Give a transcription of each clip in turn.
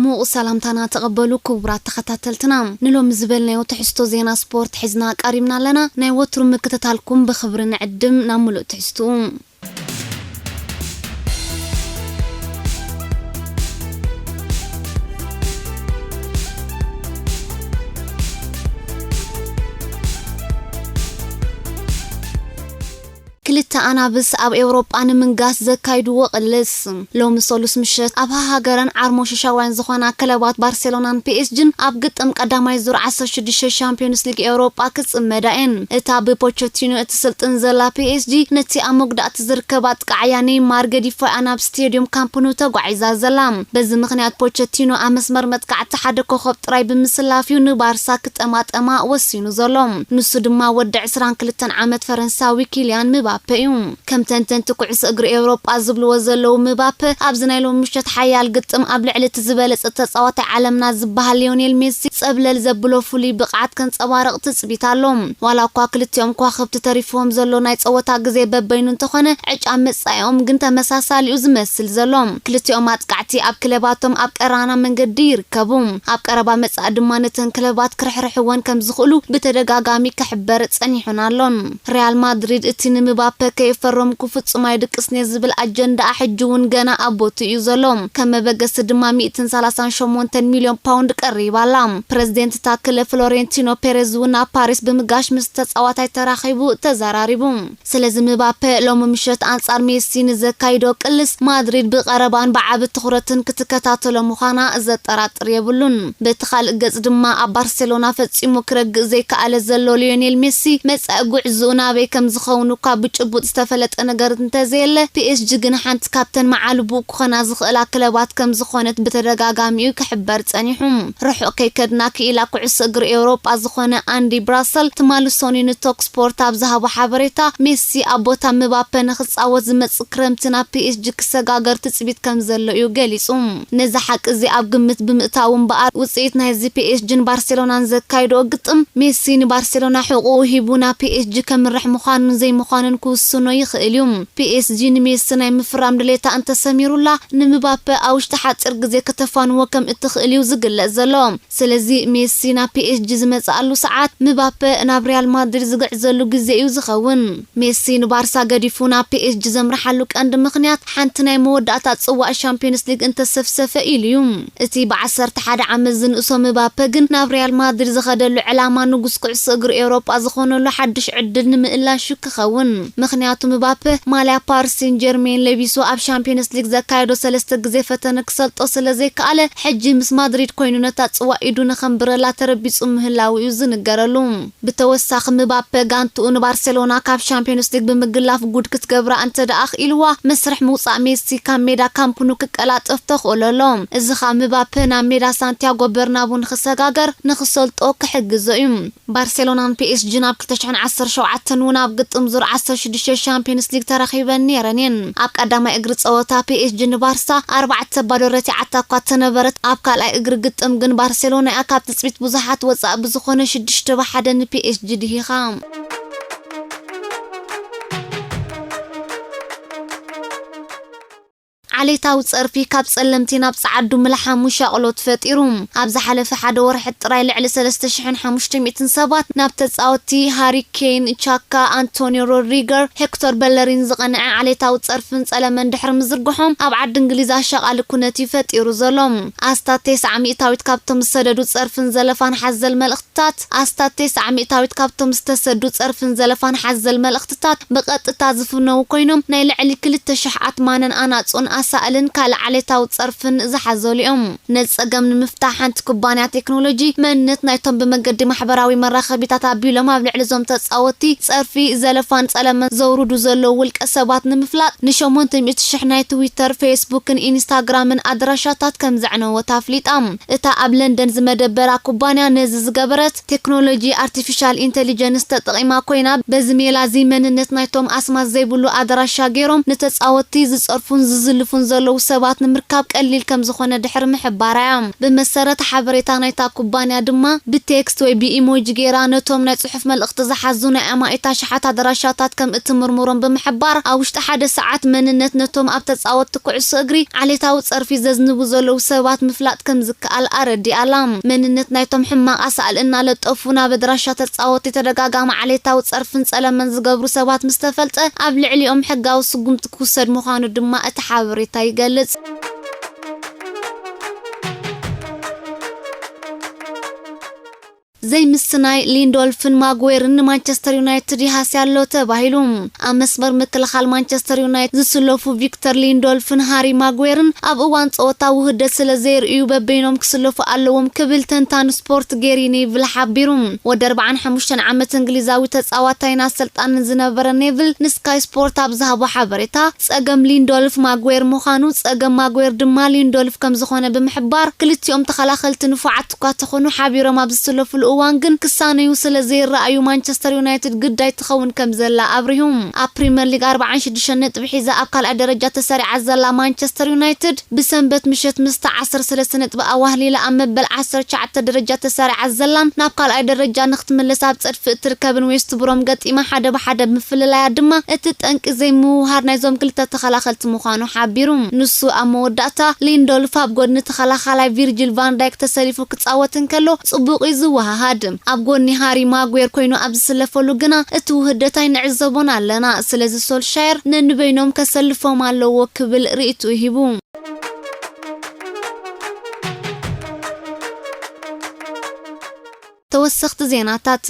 ምዉቕ ሰላምታና ተቐበሉ ክቡራት ተኸታተልትና። ንሎሚ ዝበልናዮ ትሕዝቶ ዜና ስፖርት ሒዝና ቀሪብና ኣለና። ናይ ወትሩ ምክትታልኩም ብኽብሪ ንዕድም። ናብ ምሉእ ትሕዝትኡ። ክልተ ኣናብስ ኣብ ኤውሮጳ ንምንጋስ ዘካይድዎ ቅልስ። ሎሚ ሰሉስ ምሸት ኣብ ሃገረን ዓርሞ ሽሻውያን ዝኾና ክለባት ባርሴሎናን ፒኤስጂን ኣብ ግጥም ቀዳማይ ዙር ዓሰርተ ሽዱሽተ ሻምፒዮንስ ሊግ ኤውሮጳ ክጽመዳ እየን። እታ ብፖቸቲኖ እትስልጥን ዘላ ፒኤስጂ ነቲ ኣብ መጉዳእቲ ዝርከብ ኣጥቃዓያ ኔይማር ገዲፋ ናብ ስቴድዮም ካምፕ ኑ ተጓዒዛ ዘላ። በዚ ምኽንያት ፖቸቲኖ ኣብ መስመር መጥቃዕቲ ሓደ ኮኸብ ጥራይ ብምስላፍ እዩ ንባርሳ ክጠማጠማ ወሲኑ ዘሎ። ንሱ ድማ ወዲ ዕስራን ክልተን ዓመት ፈረንሳዊ ኪልያን ምባፔ እዩ። ከም ተንተንቲ ኩዕሶ እግሪ ኤውሮጳ ዝብልዎ ዘለዉ፣ ምባፔ ኣብዚ ናይ ሎሚ ምሸት ሓያል ግጥም ኣብ ልዕሊ እቲ ዝበለጸ ተጻዋታይ ዓለምና ዝበሃል ሊዮኔል ሜሲ ጸብለል ዘብሎ ፍሉይ ብቕዓት ከንጸባርቕ ትጽቢት ኣሎ። ዋላ እኳ ክልቲኦም ከዋኽብቲ ተሪፍዎም ዘሎ ናይ ጸወታ ግዜ በበይኑ እንተኾነ፣ ዕጫ መጻኢኦም ግን ተመሳሳሊ እዩ ዝመስል ዘሎ። ክልቲኦም ኣጥቃዕቲ ኣብ ክለባቶም ኣብ ቀራና መንገዲ ይርከቡ። ኣብ ቀረባ መጻኢ ድማ ነተን ክለባት ክርሕርሕወን ከም ዝኽእሉ ብተደጋጋሚ ክሕበር ጸኒሑን ኣሎን። ሪያል ማድሪድ እቲ ንምባፔ ከይፈረምኩ ፍጹም ኣይድቅስን እየ ዝብል ኣጀንዳኣ ሕጂ እውን ገና ኣብ ቦትኡ እዩ ዘሎ። ከም መበገሲ ድማ ሚእትን ሰላሳን ሸሞንተን ሚልዮን ፓውንድ ቀሪባ ኣላ። ፕረዚደንት እታ ክለብ ፍሎሬንቲኖ ፔሬዝ እውን ናብ ፓሪስ ብምጋሽ ምስ ተጻዋታይ ተራኺቡ ተዘራሪቡ። ስለዚ ምባፔ ሎሚ ምሸት ኣንጻር ሜሲ ንዘካይዶ ቅልስ ማድሪድ ብቐረባን ብዓቢ ትኹረትን ክትከታተሎ ምዃና ዘጠራጥር የብሉን። በቲ ካልእ ገጽ ድማ ኣብ ባርሴሎና ፈጺሙ ክረግእ ዘይከኣለ ዘሎ ሊዮኔል ሜሲ መጻኢ ጉዕዝኡ ናበይ ከም ዝኸውን እኳ ብጭቡጥ ዝተፈለጠ ነገር እንተዘየለ፣ ፒኤስጂ ግን ሓንቲ ካብተን መዓልቡኡ ክኾና ዝኽእላ ክለባት ከም ዝኾነት ብተደጋጋሚ እዩ ክሕበር ጸኒሑ። ርሑቕ ከይከድና ክኢላ ኩዕሶ እግሪ ኤውሮጳ ዝኾነ ኣንዲ ብራሰል ትማሊ ሰኑይ ንቶክ ስፖርት ኣብ ዝሃቦ ሓበሬታ፣ ሜሲ ኣብ ቦታ ምባፔ ንኽጻወት ዝመጽእ ክረምቲ ናብ ፒኤስጂ ክሰጋገር ትጽቢት ከም ዘሎ እዩ ገሊጹ። ነዚ ሓቂ እዚ ኣብ ግምት ብምእታው እምበኣር፣ ውጽኢት ናይዚ ፒኤስጂን ባርሴሎናን ዘካይድኦ ግጥም፣ ሜሲ ንባርሴሎና ሕቑኡ ሂቡ ናብ ፒኤስጂ ከምርሕ ምዃኑን ዘይምዃኑን ክውስኖ ይኽእል እዩ። ፒኤስጂ ንሜሲ ናይ ምፍራም ድሌታ እንተሰሚሩላ፣ ንምባፔ ኣብ ውሽጢ ሓጺር ግዜ ከተፋንዎ ከም እትኽእል እዩ ዝግለጽ ዘሎ። ስለዚ ሜሲ ናብ ፒኤስጂ ዝመጽኣሉ ሰዓት፣ ምባፔ ናብ ሪያል ማድሪድ ዝግዕዘሉ ግዜ እዩ ዝኸውን። ሜሲ ንባርሳ ገዲፉ ናብ ፒኤስጂ ዘምርሓሉ ቀንዲ ምኽንያት፣ ሓንቲ ናይ መወዳእታ ጽዋእ ሻምፒዮንስ ሊግ እንተሰፍሰፈ ኢሉ እዩ። እቲ ብዓሰርተ ሓደ ዓመት ዝንእሶ ምባፔ ግን ናብ ሪያል ማድሪድ ዝኸደሉ ዕላማ ንጉስ ኩዕሶ እግሪ ኤውሮጳ ዝኾነሉ ሓድሽ ዕድል ንምእላሹ ክኸውን። ምኽንያቱ ምባፔ ማልያ ፓሪስ ሴን ጀርሜን ለቢሱ ኣብ ሻምፒዮንስ ሊግ ዘካየዶ ሰለስተ ግዜ ፈተነ ክሰልጦ ስለ ዘይከኣለ፣ ሕጂ ምስ ማድሪድ ኮይኑ ነታ ጽዋእ ኢዱ ንኸንብረላ ተረቢጹ ምህላዉ እዩ ዝንገረሉ። ብተወሳኺ ምባፔ ጋንትኡ ንባርሴሎና ካብ ሻምፒዮንስ ሊግ ብምግላፍ ጉድ ክትገብራ እንተ ደኣ ክኢልዋ፣ መስርሕ ምውጻእ ሜሲ ካብ ሜዳ ካምፕ ኑ ክቀላጠፍ ተኽእሎ ኣሎ። እዚ ኸኣ ምባፔ ናብ ሜዳ ሳንቲያጎ በርናቡ ንኽሰጋገር ንኽሰልጦ ክሕግዞ እዩ። ባርሴሎናን ፒኤስጂን ኣብ ክልተ ሽሕን ዓሰርተ ሸውዓተን እውን ኣብ ግጥም ዙር ዓሰርተ ሽዱሽተ ሻምፒዮንስ ሊግ ተራኺበን ነይረን እየን። ኣብ ቀዳማይ እግሪ ጸወታ ፒኤስጂ ንባርሳ ኣርባዕተ ባዶ ረቲዓታ እኳ ተነበረት፣ ኣብ ካልኣይ እግሪ ግጥም ግን ባርሴሎና እያ ካብ ትጽቢት ብዙሓት ወጻኢ ብዝኾነ ሽዱሽተ ብ ሓደ ንፒኤስጂ ድሂኻ። ዓሌታዊ ጸርፊ ካብ ጸለምቲ ናብ ጸዓዱ ምልሓሙ ሻቕሎት ፈጢሩ። ኣብ ዝሓለፈ ሓደ ወርሒ ጥራይ ልዕሊ ሰለስተ ሽሕን ሓሙሽተ ሚእትን ሰባት ናብ ተጻወትቲ ሃሪ ኬን፣ ቻካ፣ ኣንቶኒዮ ሮድሪገር፣ ሄክቶር በለሪን ዝቐንዐ ዓሌታዊ ጸርፍን ጸለመን ድሕሪ ምዝርግሖም ኣብ ዓዲ እንግሊዝ ኣሻቓሊ ኩነት እዩ ፈጢሩ ዘሎ። ኣስታት ተስዓ ሚእታዊት ካብቶም ዝሰደዱ ጸርፍን ዘለፋን ሓዘል መልእኽትታት፣ ኣስታት ተስዓ ሚእታዊት ካብቶም ዝተሰዱ ጸርፍን ዘለፋን ሓዘል መልእኽትታት ብቐጥታ ዝፍነዉ ኮይኖም፣ ናይ ልዕሊ ክልተ ሽሕ ኣትማነን ኣናጹን ኣሳእልን ካልእ ዓሌታዊ ጸርፍን ዝሓዘሉ እዮም። ነዚ ጸገም ንምፍታሕ፣ ሓንቲ ኩባንያ ቴክኖሎጂ መንነት ናይቶም ብመገዲ ማሕበራዊ መራኸቢታት ኣቢሎም ኣብ ልዕሊ እዞም ተጻወትቲ ጸርፊ፣ ዘለፋን ጸለመን ዘውርዱ ዘለዉ ውልቀ ሰባት ንምፍላጥ፣ ንሸሞንተ ሚእቲ ሽሕ ናይ ትዊተር፣ ፌስቡክን ኢንስታግራምን ኣድራሻታት ከም ዘዕነወት ኣፍሊጣ። እታ ኣብ ለንደን ዝመደበራ ኩባንያ ነዚ ዝገበረት፣ ቴክኖሎጂ ኣርቲፊሻል ኢንተሊጀንስ ተጠቒማ ኮይና፣ በዚ ሜላ እዚ መንነት ናይቶም ኣስማት ዘይብሉ ኣድራሻ ገይሮም ንተጻወትቲ ዝጸርፉን ዝዝልፉን ዘለዉ ሰባት ንምርካብ ቀሊል ከም ዝኾነ ድሕሪ ምሕባራ እያ። ብመሰረት ሓበሬታ ናይታ ኩባንያ ድማ ብቴክስት ወይ ብኢሞጂ ጌራ ነቶም ናይ ጽሑፍ መልእኽቲ ዝሓዙ ናይ ኣማኢት ኣሽሓት ኣድራሻታት ከም እትምርምሮም ብምሕባር፣ ኣብ ውሽጢ ሓደ ሰዓት መንነት ነቶም ኣብ ተጻወትቲ ኩዕሶ እግሪ ዓሌታዊ ጸርፊ ዘዝንቡ ዘለዉ ሰባት ምፍላጥ ከም ዝከኣል ኣረዲኣላ። መንነት ናይቶም ሕማቕ ኣሳእል እናለጠፉ ናብ ኣድራሻ ተጻወትቲ ተደጋጋሚ ዓሌታዊ ጸርፍን ጸለመን ዝገብሩ ሰባት ምስ ተፈልጠ፣ ኣብ ልዕሊኦም ሕጋዊ ስጉምቲ ክውሰድ ምዃኑ ድማ እቲ ሓበሬታ ይገልጽ። ዘይምስናይ ሊንዶልፍን ማጉዌርን ንማንቸስተር ዩናይትድ ይሃስያ ኣሎ ተባሂሉ። ኣብ መስመር ምክልኻል ማንቸስተር ዩናይትድ ዝስለፉ ቪክተር ሊንዶልፍን ሃሪ ማጉዌርን ኣብ እዋን ጸወታ ውህደት ስለ ዘየርእዩ በበይኖም ክስለፉ ኣለዎም ክብል ተንታኒ ስፖርት ጌሪ ኔቪል ሓቢሩ። ወዲ ኣርባዓን ሓሙሽተን ዓመት እንግሊዛዊ ተጻዋታይን ኣሰልጣንን ዝነበረ ኔቪል ንስካይ ስፖርት ኣብ ዝሃቦ ሓበሬታ፣ ጸገም ሊንዶልፍ ማጉዌር ምዃኑ፣ ጸገም ማጉዌር ድማ ሊንዶልፍ ከም ዝኾነ ብምሕባር፣ ክልቲኦም ተኸላኸልቲ ንፉዓት እኳ ተኾኑ፣ ሓቢሮም ኣብ ዝስለፉሉ እዋን ግን ክሳነዩ ስለ ዘይረኣዩ ማንቸስተር ዩናይትድ ግዳይ ትኸውን ከም ዘላ ኣብሪሁ። ኣብ ፕሪምየር ሊግ ኣርባዓን ሽዱሽተን ነጥቢ ሒዛ ኣብ ካልኣይ ደረጃ ተሰሪዓ ዘላ ማንቸስተር ዩናይትድ ብሰንበት ምሸት ምስታ ዓሰርተ ሰለስተ ነጥቢ ኣዋህሊላ ኣብ መበል ዓሰርተ ትሽዓተ ደረጃ ተሰሪዓ ዘላን ናብ ካልኣይ ደረጃ ንክትምለስ ኣብ ጸድፊ እትርከብን ዌስት ብሮም ገጢማ ሓደ ብሓደ ብምፍልላያ ድማ እቲ ጠንቂ ዘይምውሃድ ናይዞም ክልተ ተኸላኸልቲ ምዃኑ ሓቢሩ። ንሱ ኣብ መወዳእታ ሊንዶልፍ ኣብ ጎድኒ ተኸላኻላይ ቪርጂል ቫን ዳይክ ተሰሊፉ ክጻወት እንከሎ ጽቡቕ እዩ ዝወሃሃድ። ኣብ ጎኒ ሃሪ ማጉዌር ኮይኑ ኣብ ዝስለፈሉ ግና እቲ ውህደት ኣይንዕዘቦን ኣለና። ስለዚ ሶልሻየር ነንበይኖም ከሰልፎም ኣለዎ ክብል ርእይትኡ ሂቡ። ተወሰኽቲ ዜናታት።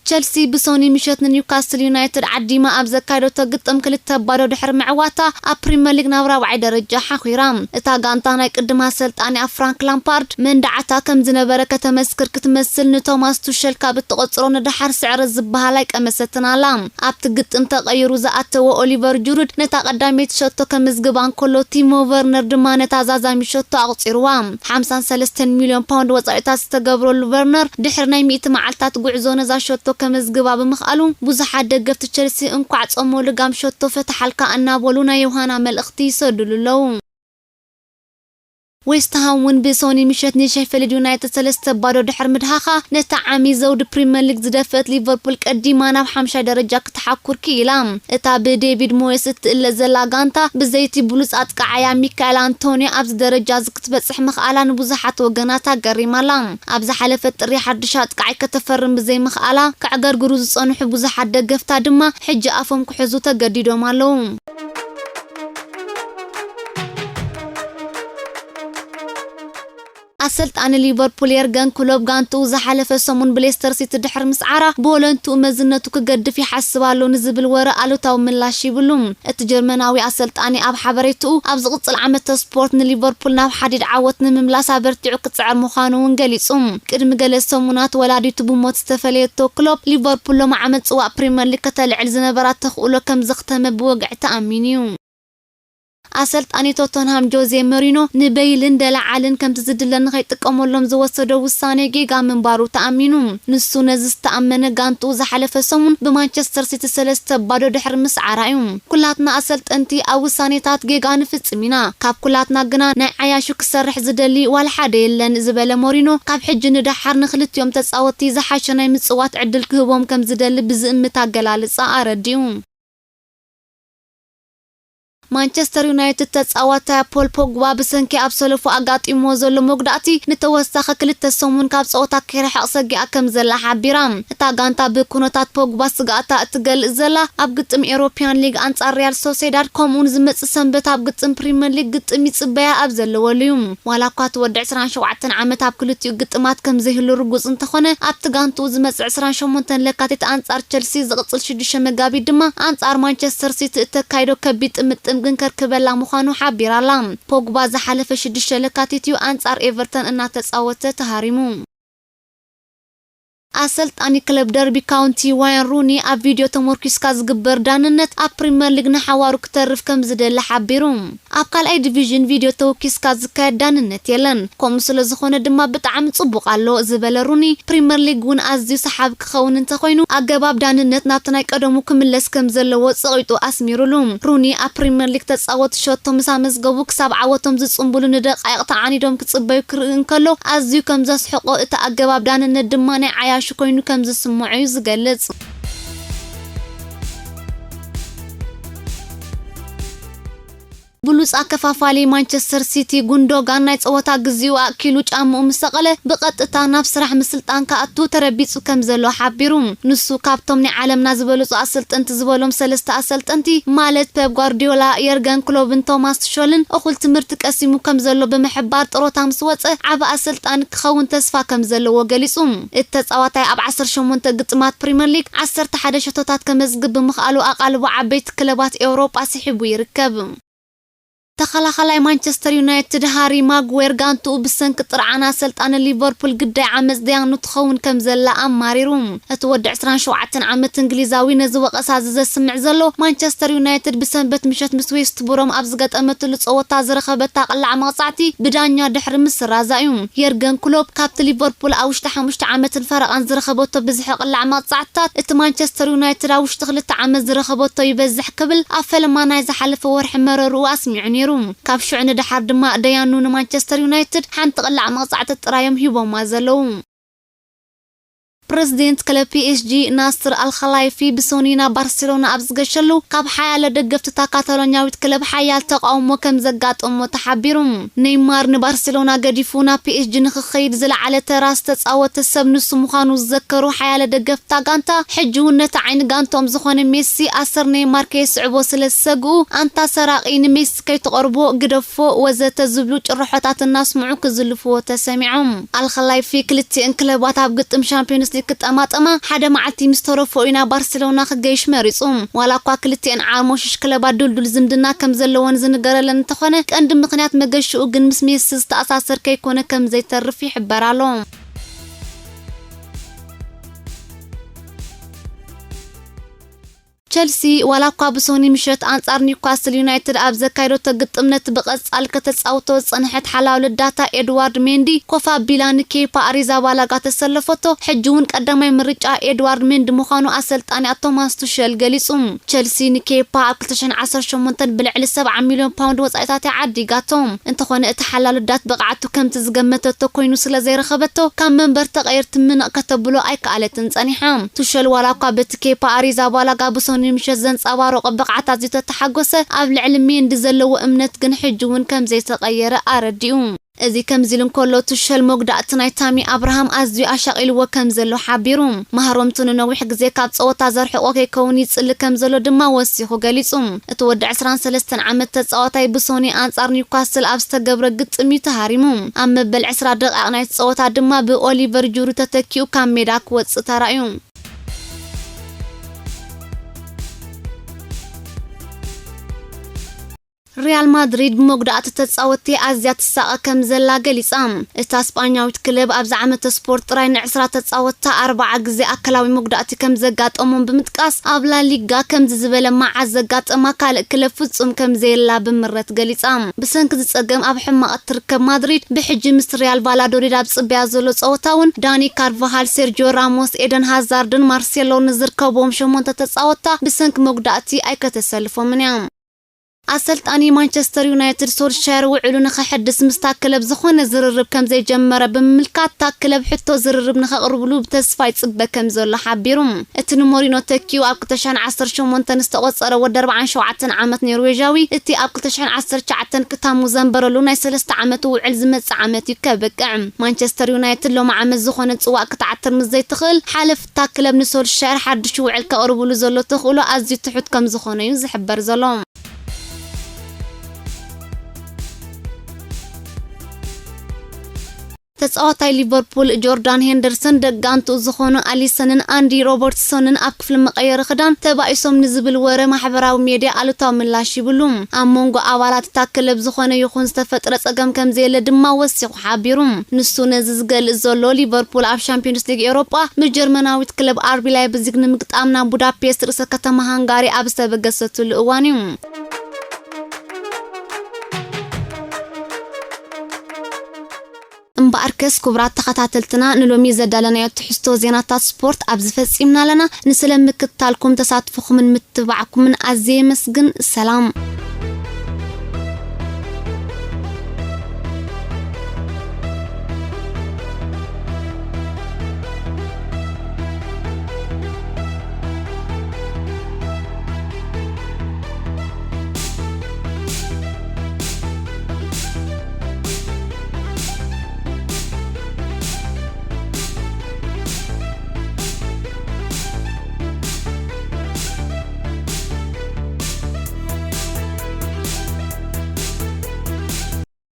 ቸልሲ ብሶኒ ምሸት ንኒውካስትል ዩናይትድ ዓዲማ ኣብ ዘካየደቶ ግጥም ክልተ ባዶ ድሕሪ ምዕዋታ ኣብ ፕሪምየር ሊግ ናብ ራብዓይ ደረጃ ሓኺራ። እታ ጋንታ ናይ ቅድም ኣሰልጣኒኣ ፍራንክ ላምፓርድ መንዳዕታ ከም ዝነበረ ከተመስክር ክትመስል ንቶማስ ቱሸል ካብ እትቖጽሮ ንደሓር ስዕረት ዝበሃል ኣይቀመሰትን ኣላ። ኣብቲ ግጥም ተቐይሩ ዝኣተወ ኦሊቨር ጁሩድ ነታ ቀዳመይቲ ሸቶ ከምዝግባ እንከሎ ቲሞ ቨርነር ድማ ነታ ዛዛሚ ሸቶ ኣቑጺርዋ። ሓምሳን ሰለስተን ሚልዮን ፓውንድ ወጻኢታት ዝተገብረሉ ቨርነር ድሕሪ ናይ ሚእቲ መዓልታት ጉዕዞ ነዛ ሸቶ ከመዝግባ ብምኽኣሉ ብዙሓት ደገፍቲ ቸልሲ እንኳዕ ጾሞ ልጋም ሸቶ ፈትሓልካ እናበሉ ናይ ዮሃና መልእኽቲ ይሰዱሉ ኣለዉ። ዌስትሃም እውን ብሶኒ ምሸት ንሼፊልድ ዩናይትድ ሰለስተ ባዶ ድሕሪ ምድሃኻ ነታ ዓሚ ዘውዲ ፕሪምየር ሊግ ዝደፈት ሊቨርፑል ቀዲማ ናብ ሓምሻይ ደረጃ ክትሓኩር ክኢላ። እታ ብዴቪድ ሞየስ እትእለ ዘላ ጋንታ ብዘይቲ ብሉጽ ኣጥቃዓያ ሚካኤል ኣንቶንዮ ኣብዚ ደረጃ እዚ ክትበጽሕ ምኽኣላ ንብዙሓት ወገናት ኣገሪማላ። ኣብ ዝሓለፈ ጥሪ ሓድሽ ኣጥቃዓይ ከተፈርም ብዘይምኽኣላ ከዕገርግሩ ዝጸንሑ ብዙሓት ደገፍታ ድማ ሕጂ ኣፎም ክሕዙ ተገዲዶም ኣለዉ። ኣሰልጣኒ ሊቨርፑል የርገን ክሎፕ ጋንትኡ ዝሓለፈ ሰሙን ብሌስተር ሲቲ ድሕሪ ምስዓራ ብወለንትኡ መዝነቱ ክገድፍ ይሓስብ ኣሎ ንዝብል ወረ ኣሉታዊ ምላሽ ይብሉ። እቲ ጀርመናዊ ኣሰልጣኒ ኣብ ሓበሬትኡ ኣብ ዝቕጽል ዓመተ ስፖርት ንሊቨርፑል ናብ ሓዲድ ዓወት ንምምላስ ኣበርቲዑ ክጽዕር ምዃኑ እውን ገሊጹ። ቅድሚ ገለ ሰሙናት ወላዲቱ ብሞት ዝተፈለየቶ ክሎፕ ሊቨርፑል ሎሚ ዓመት ጽዋእ ፕሪምየር ሊግ ከተልዕል ዝነበራ ተኽእሎ ከም ዘኽተመ ብወግዒ ተኣሚኑ እዩ። ኣሰልጣኒ ቶተንሃም ጆዜ መሪኖ ንበይልን ደለዓልን ከምቲ ዝድለ ንኸይጥቀመሎም ዝወሰዶ ውሳኔ ጌጋ ምንባሩ ተኣሚኑ። ንሱ ነዚ ዝተኣመነ ጋንትኡ ዝሓለፈ ሰሙን ብማንቸስተር ሲቲ ሰለስተ ባዶ ድሕሪ ምስዓራ እዩ። ኩላትና ኣሰልጠንቲ ኣብ ውሳኔታት ጌጋ ንፍጽም ኢና። ካብ ኩላትና ግና ናይ ዓያሹ ክሰርሕ ዝደሊ ዋላ ሓደ የለን ዝበለ ሞሪኖ፣ ካብ ሕጂ ንደሓር ንክልቲኦም ተጻወትቲ ዝሓሸ ናይ ምጽዋት ዕድል ክህቦም ከም ዝደሊ ብዝእምት ኣገላልጻ ኣረዲኡ። ማንቸስተር ዩናይትድ ተጻዋታይ ፖል ፖግባ ብሰንኪ ኣብ ሰለፉ ኣጋጢምዎ ዘሎ መጉዳእቲ ንተወሳኺ ክልተ ሰሙን ካብ ጸወታ ከይርሕቕ ሰጊኣ ከም ዘላ ሓቢራ። እታ ጋንታ ብኩነታት ፖግባ ስግኣታ እትገልጽ ዘላ ኣብ ግጥም ኤሮፕያን ሊግ ኣንጻር ሪያል ሶሴዳድ ከምኡውን ዝመጽእ ሰንበት ኣብ ግጥም ፕሪምየር ሊግ ግጥም ይጽበያ ኣብ ዘለወሉ እዩ። ዋላ እኳ እቲ ወዲ ዕስራን ሸውዓተን ዓመት ኣብ ክልቲኡ ግጥማት ከም ዘይህሉ ርጉጽ እንተኾነ ኣብቲ ጋንትኡ ዝመጽእ ዕስራን ሸሞንተን ለካቲት ኣንጻር ቸልሲ ዝቕጽል ሽዱሽተ መጋቢት ድማ ኣንጻር ማንቸስተር ሲቲ እተካይዶ ከቢድ ጥምጥም ግን ከርክበላ ምዃኑ ሓቢራ ኣላ። ፖግባ ዝሓለፈ ሽዱሽተ ለካቲት እዩ ኣንጻር ኤቨርተን እናተጻወተ ተሃሪሙ። ኣሰልጣኒ ክለብ ደርቢ ካውንቲ ዋይን ሩኒ ኣብ ቪድዮ ተመርኪስካ ዝግበር ዳንነት ኣብ ፕሪምየር ሊግ ንሓዋሩ ክተርፍ ከም ዝደሊ ሓቢሩ። ኣብ ካልኣይ ዲቪዥን ቪድዮ ተወኪስካ ዝካየድ ዳንነት የለን፣ ከምኡ ስለ ዝኾነ ድማ ብጣዕሚ ጽቡቕ ኣሎ ዝበለ ሩኒ፣ ፕሪምየር ሊግ እውን ኣዝዩ ሰሓቢ ክኸውን እንተኾይኑ ኣገባብ ዳንነት ናብቲ ናይ ቀደሙ ክምለስ ከም ዘለዎ ጸቒጡ ኣስሚሩሉ። ሩኒ ኣብ ፕሪምየር ሊግ ተጻወቲ ሸቶ ምስ ኣመዝገቡ ክሳብ ዓወቶም ዝጽንብሉ ንደቃይቕ ተዓኒዶም ክጽበዩ ክርኢ እንከሎ ኣዝዩ ከም ዘስሕቆ፣ እቲ ኣገባብ ዳንነት ድማ ናይ ዓያሹ ኮይኑ ከም ዝስምዖ እዩ ዝገልጽ። ብሉጽ ኣከፋፋሊ ማንቸስተር ሲቲ ጉንዶጋን ናይ ጸወታ ግዜኡ ኣእኪሉ ጫምኡ ምስ ሰቐለ ብቐጥታ ናብ ስራሕ ምስልጣን ክኣቱ ተረቢጹ ከም ዘሎ ሓቢሩ። ንሱ ካብቶም ናይ ዓለምና ዝበለጹ ኣሰልጠንቲ ዝበሎም ሰለስተ ኣሰልጠንቲ ማለት ፔፕ ጓርዲዮላ፣ የርገን ክሎብን ቶማስ ቱሸልን እኹል ትምህርቲ ቀሲሙ ከም ዘሎ ብምሕባር ጥሮታ ምስ ወጸ ዓቢ ኣሰልጣኒ ክኸውን ተስፋ ከም ዘለዎ ገሊጹ። እቲ ተጻዋታይ ኣብ ዓሰርተ ሸሞንተ ግጥማት ፕሪምየር ሊግ ዓሰርተ ሓደ ሸቶታት ከመዝግብ ብምኽኣሉ ኣቓልቦ ዓበይቲ ክለባት ኤውሮጳ ስሒቡ ይርከብ። ተኸላኻላይ ማንቸስተር ዩናይትድ ሃሪ ማጉዌር ጋንትኡ ብሰንኪ ጥርዓን ኣሰልጣኒ ሊቨርፑል ግዳይ ዓመጽ ደያኑ ትኸውን ከም ዘላ ኣማሪሩ። እቲ ወዲ ዕስራን ሸውዓተን ዓመት እንግሊዛዊ ነዚ ወቐሳ እዚ ዘስምዕ ዘሎ ማንቸስተር ዩናይትድ ብሰንበት ምሸት ምስ ዌስት ብሮም ኣብ ዝገጠመትሉ ጸወታ ዝረኸበታ ቅላዕ መቕጻዕቲ ብዳኛ ድሕሪ ምስራዛ እዩ። የርገን ክሎፕ ካብቲ ሊቨርፑል ኣብ ውሽጢ ሓሙሽተ ዓመትን ፈረቓን ዝረኸበቶ ብዝሒ ቅላዕ መቕጻዕትታት እቲ ማንቸስተር ዩናይትድ ኣብ ውሽጢ ክልተ ዓመት ዝረኸበቶ ይበዝሕ ክብል ኣብ ፈለማ ናይ ዝሓለፈ ወርሒ መረርኡ ኣስሚዑ ነይሩ። ካብ ሽዑ ንደሓር ድማ ደያኑ ንማንቸስተር ዩናይትድ ሓንቲ ቅላዕ መቕጻዕቲ ጥራዮም ሂቦማ ዘለዉ። ፕረዚደንት ክለብ ፒ ኤስ ጂ ናስር ኣልኸላይፊ ብሶኒ ናብ ባርሴሎና ኣብ ዝገሸሉ ካብ ሓያለ ደገፍቲ እታ ካታሎኛዊት ክለብ ሓያል ተቓውሞ ከም ዘጋጠሞ ተሓቢሩ። ኔይማር ንባርሴሎና ገዲፉ ናብ ፒ ኤስ ጂ ንኽኸይድ ዝለዓለ ተራ ዝተጻወተ ሰብ ንሱ ምዃኑ ዝዘከሩ ሓያለ ደገፍቲ እታ ጋንታ፣ ሕጂ እውን ነቲ ዓይኒ ጋንትኦም ዝኾነ ሜሲ ኣሰር ኔይማር ከየስዕቦ ስለ ዝሰግኡ፣ ኣንታ ሰራቒ ንሜሲ ከይትቐርቦ፣ ግደፎ፣ ወዘተ ዝብሉ ጭርሖታት እናስምዑ ክዝልፍዎ ተሰሚዖም። ኣልኸላይፊ ክልቲኤን ክለባት ኣብ ግጥም ሻምፒዮንስ ሊግ ክጠማጠማ ሓደ መዓልቲ ምስ ተረፎ ኢና ባርሴሎና ክገይሽ መሪጹ። ዋላ እኳ ክልቲኤን ዓርሞሽሽ ክለባት ድልዱል ዝምድና ከም ዘለወን ዝንገረለን እንተኾነ፣ ቀንዲ ምኽንያት መገሽኡ ግን ምስ ሜሲ ዝተኣሳሰር ከይኮነ ከም ዘይተርፍ ይሕበር ኣሎ። ቸልሲ ዋላ እኳ ብሶኒ ምሸት ኣንጻር ኒውካስል ዩናይትድ ኣብ ዘካየደቶ ግጥም ነቲ ብቐጻሊ ከተጻውቶ ዝጸንሐት ሓላው ልዳታ ኤድዋርድ ሜንዲ ኮፍ ኣቢላ ንኬፓ ኣሪዛባላጋ ተሰለፈቶ፣ ሕጂ እውን ቀዳማይ ምርጫ ኤድዋርድ ሜንዲ ምዃኑ ኣሰልጣኒኣ ቶማስ ቱሸል ገሊጹ። ቸልሲ ንኬፓ ኣብ ክልተ ሽሕን ዓሰርተ ሸሞንተን ብልዕሊ ሰብዓ ሚልዮን ፓውንድ ወጻኢታት እያ ዓዲጋቶ። እንተኾነ እቲ ሓላው ልዳት ብቕዓቱ ከምቲ ዝገመተቶ ኮይኑ ስለ ዘይረኸበቶ ካብ መንበር ተቐይር ትምንቕ ከተብሎ ኣይከኣለትን ጸኒሓ። ቱሸል ዋላ እኳ በቲ ኬፓ ኣሪዛባላጋ ብሶኒ ምሸት ዘንጸባረቖ ብቕዓት ኣዝዩ ተተሓጎሰ፣ ኣብ ልዕሊ ሜንዲ ዘለዎ እምነት ግን ሕጂ እውን ከም ዘይተቐየረ ኣረዲኡ። እዚ ከምዚ ኢሉ እንከሎ፣ ቱሸል መጉዳእቲ ናይ ታሚ ኣብርሃም ኣዝዩ ኣሻቒልዎ ከም ዘሎ ሓቢሩ። ማህረምቱ ንነዊሕ ግዜ ካብ ጸወታ ዘርሕቖ ከይከውን ይጽሊ ከም ዘሎ ድማ ወሲኹ ገሊጹ። እቲ ወዲ ዕስራን ሰለስተን ዓመት ተጻዋታይ ብሶኒ ኣንጻር ኒውካስል ኣብ ዝተገብረ ግጥም እዩ ተሃሪሙ። ኣብ መበል ዕስራ ደቂቕ ናይቲ ጸወታ ድማ ብኦሊቨር ጁሩ ተተኪኡ ካብ ሜዳ ክወጽእ ተራእዩ። ሪያል ማድሪድ ብመጉዳእቲ ተጻወትቲ ኣዝያ ትሳቐ ከም ዘላ ገሊጻ። እታ ስጳኛዊት ክለብ ኣብዚ ዓመተ ስፖርት ጥራይ ንዕስራ ተጻወትታ ኣርብዓ ግዜ ኣካላዊ መጉዳእቲ ከም ዘጋጠሞም ብምጥቃስ፣ ኣብ ላሊጋ ከምዚ ዝበለ መዓት ዘጋጠማ ካልእ ክለብ ፍጹም ከም ዘየላ ብምረት ገሊጻ። ብሰንኪ እዚ ጸገም ኣብ ሕማቕ እትርከብ ማድሪድ፣ ብሕጂ ምስ ሪያል ቫላዶሊድ ኣብ ዝጽበያ ዘሎ ጸወታ እውን ዳኒ ካርቫሃል፣ ሴርጂዮ ራሞስ፣ ኤደን ሃዛርድን ማርሴሎን ዝርከብዎም ሸሞንተ ተጻወትታ ብሰንኪ መጉዳእቲ ኣይከተሰልፎምን እያ። ኣሰልጣኒ ማንቸስተር ዩናይትድ ሶልሻየር ውዕሉ ንኸሐድስ ምስታ ክለብ ዝኾነ ዝርርብ ከም ዘይጀመረ ብምምልካት፣ እታ ክለብ ሕቶ ዝርርብ ንኸቕርብሉ ብተስፋ ይጽበ ከም ዘሎ ሓቢሩ። እቲ ንሞሪኖ ተኪኡ ኣብ ክልተ ሽሕን ዓሰርተ ሸሞንተን ዝተቖጸረ ወዲ ኣርብዓን ሸውዓተን ዓመት ኖርዌዣዊ፣ እቲ ኣብ ክልተ ሽሕን ዓሰርተ ትሽዓተን ክታሙ ዘንበረሉ ናይ ሰለስተ ዓመት ውዕል ዝመጽእ ዓመት እዩ ከብቅዕ። ማንቸስተር ዩናይትድ ሎሚ ዓመት ዝኾነ ጽዋእ ክትዓትር ምስ ዘይትኽእል፣ ሓለፍታ ክለብ ንሶልሻየር ሓድሽ ውዕል ከቕርብሉ ዘሎ ተኽእሎ ኣዝዩ ትሑት ከም ዝኾነ እዩ ዝሕበር ዘሎ። ተጻዋታይ ሊቨርፑል ጆርዳን ሄንደርሰን፣ ደጋንቱ ዝኾኑ ኣሊሰንን ኣንዲ ሮበርትሶንን ኣብ ክፍሊ መቐየሪ ክዳን ተባኢሶም ንዝብል ወረ ማሕበራዊ ሜድያ ኣሉታዊ ምላሽ ይብሉ። ኣብ መንጎ ኣባላት እታ ክለብ ዝኾነ ይኹን ዝተፈጥረ ጸገም ከም ዘየለ ድማ ወሲኹ ሓቢሩ። ንሱ ነዚ ዝገልጽ ዘሎ፣ ሊቨርፑል ኣብ ሻምፒዮንስ ሊግ ኤውሮጳ ምስ ጀርመናዊት ክለብ ኣርቢ ላይፕዚግ ንምግጣም ናብ ቡዳፔስት፣ ርእሰ ከተማ ሃንጋሪ፣ ኣብ ዝተበገሰትሉ እዋን እዩ። እምበኣርከስ ክቡራት ተኸታተልትና፣ ንሎሚ ዘዳለናዮ ትሕዝቶ ዜናታት ስፖርት ኣብዚ ፈጺምና ኣለና። ንስለ ምክትታልኩም፣ ተሳትፎኹምን ምትባዕኩምን ኣዝየ የመስግን። ሰላም።